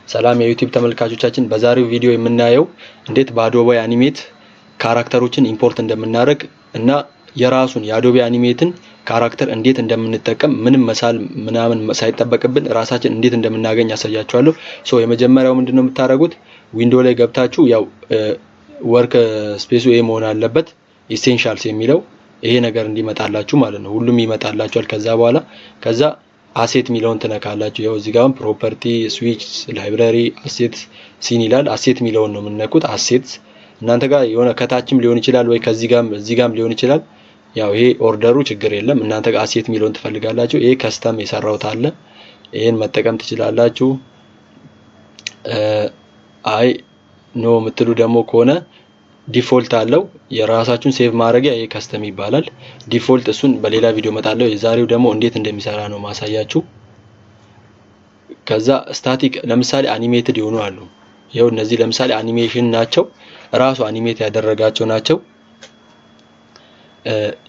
ሰላም የ YouTube ተመልካቾቻችን፣ በዛሬው ቪዲዮ የምናየው እንዴት በ Adobe Animate character ኦችን import እንደምናደርግ እና የራሱን የ Adobe Animate ን character እንዴት እንደምንጠቀም፣ ምንም መሳል ምናምን ሳይጠበቅብን ራሳችን እንዴት እንደምናገኝ ያሳያችኋለሁ። So የመጀመሪያው ምንድነው የምታደርጉት? Window ላይ ገብታችሁ ያው workspace ኡ ይሄ መሆን አለበት፣ Essentials የሚለው ይሄ ነገር እንዲመጣላችሁ ማለት ነው። ሁሉም ይመጣላችኋል። ከዛ በኋላ ከዛ asset የሚለውን ትነካላችሁ። ያው እዚህ ጋር property፣ switch፣ library፣ asset፣ scene ይላል። Asset የሚለውን ነው የምንነኩት። Asset እናንተ ጋር የሆነ ከታችም ሊሆን ይችላል ወይ ከዚህ ጋርም እዚህ ጋርም ሊሆን ይችላል። ያው ይሄ order ኡ ችግር የለም። እናንተ ጋር asset የሚለውን ትፈልጋላችሁ። ይሄ custom የሰራሁት አለ። ይሄን መጠቀም ትችላላችሁ። አይ no የምትሉ ደግሞ ከሆነ default አለው፣ የራሳችሁን save ማድረጊያ፣ ይሄ custom ይባላል። Default እሱን በሌላ ቪዲዮ እመጣለሁ። የዛሬው ደግሞ እንዴት እንደሚሰራ ነው ማሳያችሁ። ከዛ static ለምሳሌ animated የሆኑ አሉ። ይኸው እነዚህ ለምሳሌ አኒሜሽን ናቸው። ራሱ animate ያደረጋቸው ናቸው።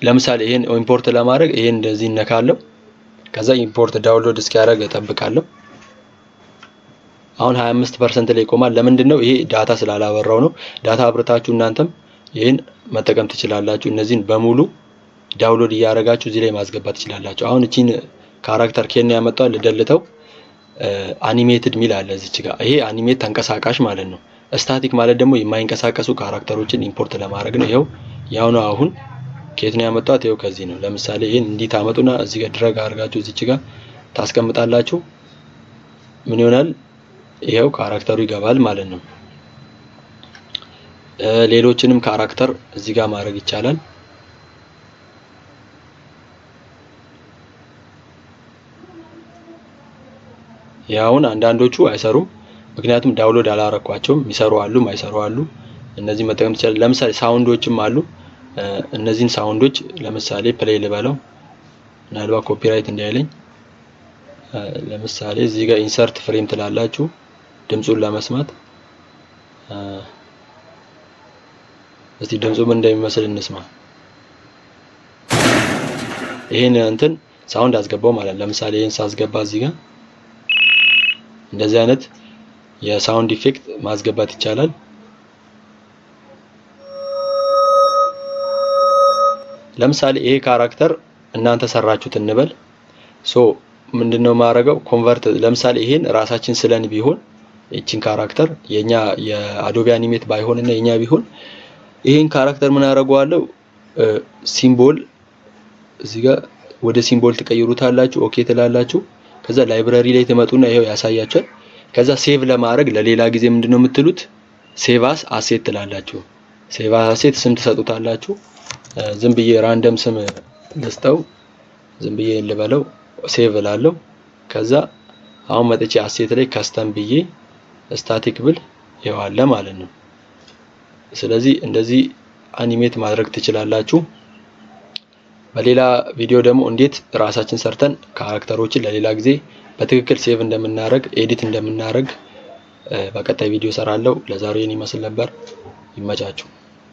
ለምሳሌ ይሄን import ለማድረግ ይሄን እንደዚህ እነካለሁ። ከዛ import download እስኪያደርግ እጠብቃለሁ። አሁን 25% ላይ ይቆማል። ለምንድን ነው? ይሄ data ስላላበራው ነው። Data አብርታችሁ እናንተም ይህን መጠቀም ትችላላችሁ። እነዚህን በሙሉ download እያደረጋችሁ እዚህ ላይ ማስገባት ትችላላችሁ። አሁን እቺን character ኬን ያመጣው ልደልተው፣ animated ሚል አለ እዚች ጋር። ይሄ animate ተንቀሳቃሽ ማለት ነው። Static ማለት ደግሞ የማይንቀሳቀሱ character ኦችን import ለማድረግ ነው። ይኸው ያው ነው። አሁን ከየት ነው ያመጣሁት? ይኸው ከዚህ ነው። ለምሳሌ ይሄን እንዲህ ታመጡና እዚህ ጋር drag አድርጋችሁ እዚች ጋር ታስቀምጣላችሁ። ምን ይሆናል? ይኸው character ኡ ይገባል ማለት ነው። ሌሎችንም character እዚህ ጋር ማድረግ ይቻላል። ያውን አንዳንዶቹ አይሰሩም፣ ምክንያቱም download አላረኳቸውም። የሚሰሩ አሉ፣ ማይሰሩ አሉ። እነዚህ መጠቀም ትችላል። ለምሳሌ sound ኦችም አሉ። እነዚህን sound ኦች ለምሳሌ play ልበለው፣ ምናልባት copyright እንዳይለኝ። ለምሳሌ እዚህ ጋር insert frame ትላላችሁ ድምፁን ለመስማት። እስቲ ድምፁ ምን እንደሚመስል እንስማ። ይሄን እንትን sound አስገባው ማለት ነው። ለምሳሌ ይሄን ሳስገባ እዚህ ጋር እንደዚህ አይነት የ sound effect ማስገባት ይቻላል። ለምሳሌ ይሄ character እናንተ ሰራችሁት እንበል። So ምንድነው ማረገው? Convert። ለምሳሌ ይሄን ራሳችን ስለን ቢሆን ይቺን character፣ የኛ የ Adobe Animate ባይሆንና የኛ ቢሆን ይሄን character ምን አደርገዋለሁ? Symbol እዚህ ጋር ወደ symbol ትቀይሩታላችሁ። Okay ትላላችሁ። ከዛ library ላይ ትመጡና ይሄው ያሳያችኋል። ከዛ save ለማድረግ ለሌላ ጊዜ ምንድነው የምትሉት? Save as asset ትላላችሁ። Save as asset ስም ትሰጡታላችሁ። ዝም ብዬ random ስም ልስጠው፣ ዝም ብዬ ልበለው፣ save እላለሁ። ከዛ አሁን መጥቼ asset ላይ custom ብዬ static ብል ይኸው አለ ማለት ነው። ስለዚህ እንደዚህ animate ማድረግ ትችላላችሁ። በሌላ ቪዲዮ ደግሞ እንዴት ራሳችን ሰርተን character ኦችን ለሌላ ጊዜ በትክክል save እንደምናደርግ፣ edit እንደምናደርግ በቀጣይ ቪዲዮ ሰራለሁ። ለዛሬው ይህን ይመስል ነበር። ይመቻችሁ።